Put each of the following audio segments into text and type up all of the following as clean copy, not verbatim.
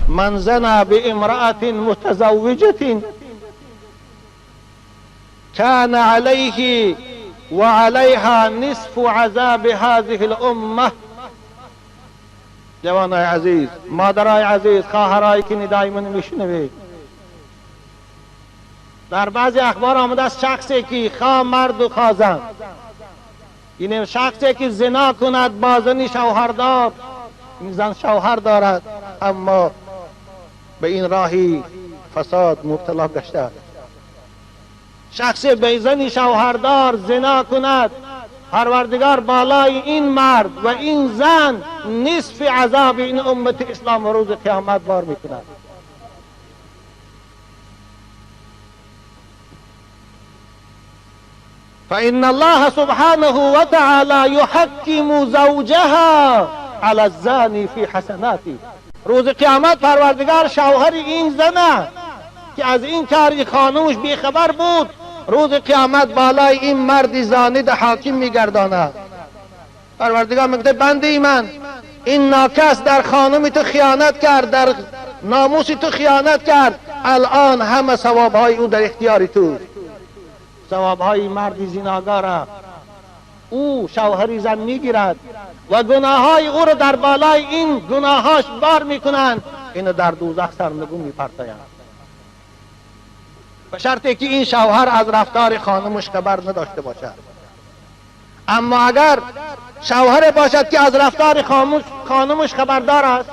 من زنى بامرأة متزوجة كان عليه وعليها نصف عذاب هذه الأمة. جوانای عزیز، مادرای عزیز، خواهرایی که ندای من میشنوید، در بعضی اخبار آمده است شخصی که خواه مرد و خواه زن، این شخصی که زنا کند با زنی شوهردار، این زن شوهر دارد اما به این راهی فساد مبتلا گشته، شخصی به زنی شوهردار زنا کند، پروردگار بالای این مرد و این زن نصف عذاب این امت اسلام روز قیامت بار میکند. فإن الله سبحانه وتعالى يحكم زوجها على الزاني في حسناته. روز قیامت پروردگار شوهر این زنه که از این کاری خانوش بیخبر بود، روز قیامت بالای این مرد زانی ده حاکم میگرداند. پروردگار میگه بنده من، این ناکس در خانم تو خیانت کرد، در ناموس تو خیانت کرد، الان همه ثوابهای او در اختیار تو. ثوابهای مرد زیناگار او شوهری زن میگیرد و گناههای او رو در بالای این گناهاش بار میکنند، اینو در دوزخ سرنگون میپرتایند، به شرطی که این شوهر از رفتار خانمش خبر نداشته باشد. اما اگر شوهر باشد که از رفتار خانمش خبردار است،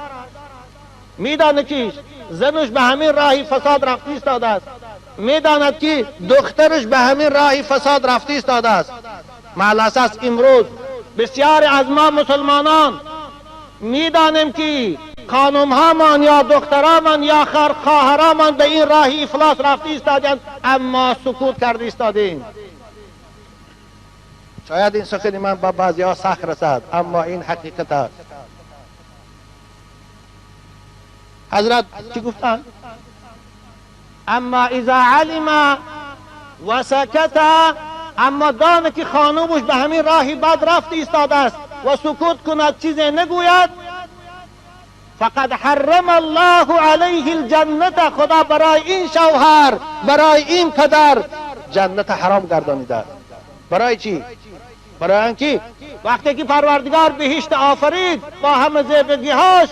میداند که زنش به همین راهی فساد رفته ایستاده است، میداند که دخترش به همین راهی فساد رفته ایستاده است. مع الاسف امروز بسیاری از ما مسلمانان میدانیم که خانم هامان یا دخترامان یا خواهرامان به این راهی افلاس رفته ایستادند، اما سکوت کرده ایستادیم. شاید این سخن من با بعضی ها سخت رسد، اما این حقیقت است. حضرت چی گفتند؟ اما اذا علم و سکت، اما دانه که خانومش به همین راهی بد رفته ایستاده است و سکوت کند، چیزی نگوید، فقد حرم الله علیه الجنت، خدا برای این شوهر، برای این پدر جنت حرام گردانیده. برای چی؟ برای اینکه وقتی که پروردگار بهشت آفرید با همه زیبگیهاش،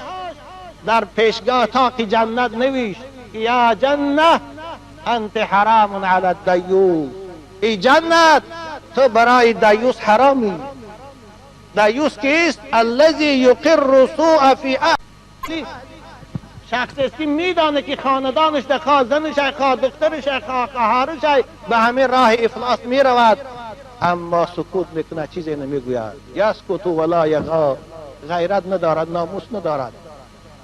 در پیشگاه تاق جنت نوشت یا جنه انت حرام علی الدیوس، ای جنت تو برای دیوس حرامی. دیوس کیست؟ الذی یقر سوء فی اهله، شخص است که میدانه که خاندانش ده، خواه زنش، خواه دخترش، خواه خواهرش به همین راه افلاس میرود، اما سکوت میکنه، چیزی نمیگوید. یسکت ولا یغار، غیرت ندارد، ناموس ندارد.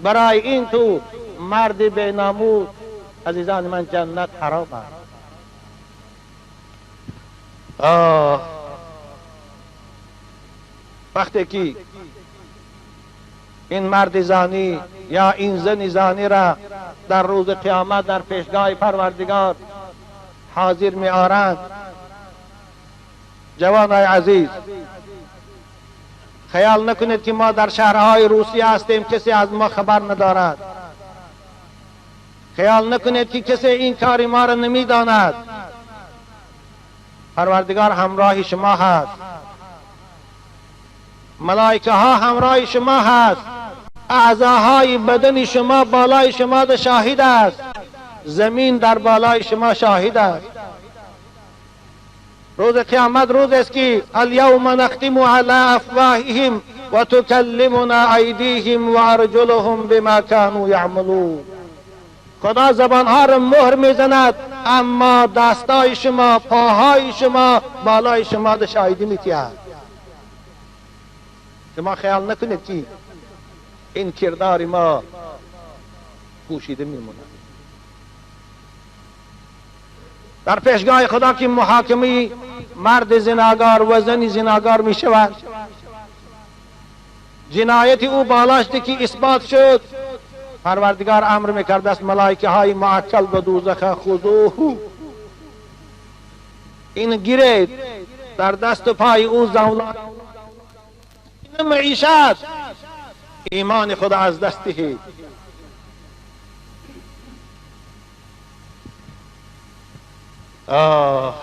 برای این تو مرد به ناموس، عزیزان من، جنت حرام است. آه، وقتی که این مرد زانی یا این زن زانی را در روز قیامت در پیشگاه پروردگار حاضر می آرند، جوانای عزیز، خیال نکنید که ما در شهرهای روسیه هستیم کسی از ما خبر ندارد. خیال نکنید که کسی این کار ما را نمیداند. پروردگار همراه شما هست، ملائکه ها همراه شما هست، اعضاهای بدن شما بالای شما شاهد است، زمین در بالای شما شاهد است. روز قیامت روز است که الیوم نختم علی افواههم و تکلمنا ایدیهم و ارجلهم بما كانوا یعملون. خدا زبانها را مهر میزند، اما دستای شما، پاهای شما بالای شما شاهدی میتید. شما خیال نکنید که این کردار ما پوشیده میموند. در پیشگاه خدا که محاکمه مرد زناگار و زن زناگار می شود، جنایت او بالاش که اثبات شد، پروردگار امر میکرد است ملائکه های معکل به دوزخ خذوه، این گیرید در دست و پای او زولان معیشت، ایمان خدا از دست دهید. آه.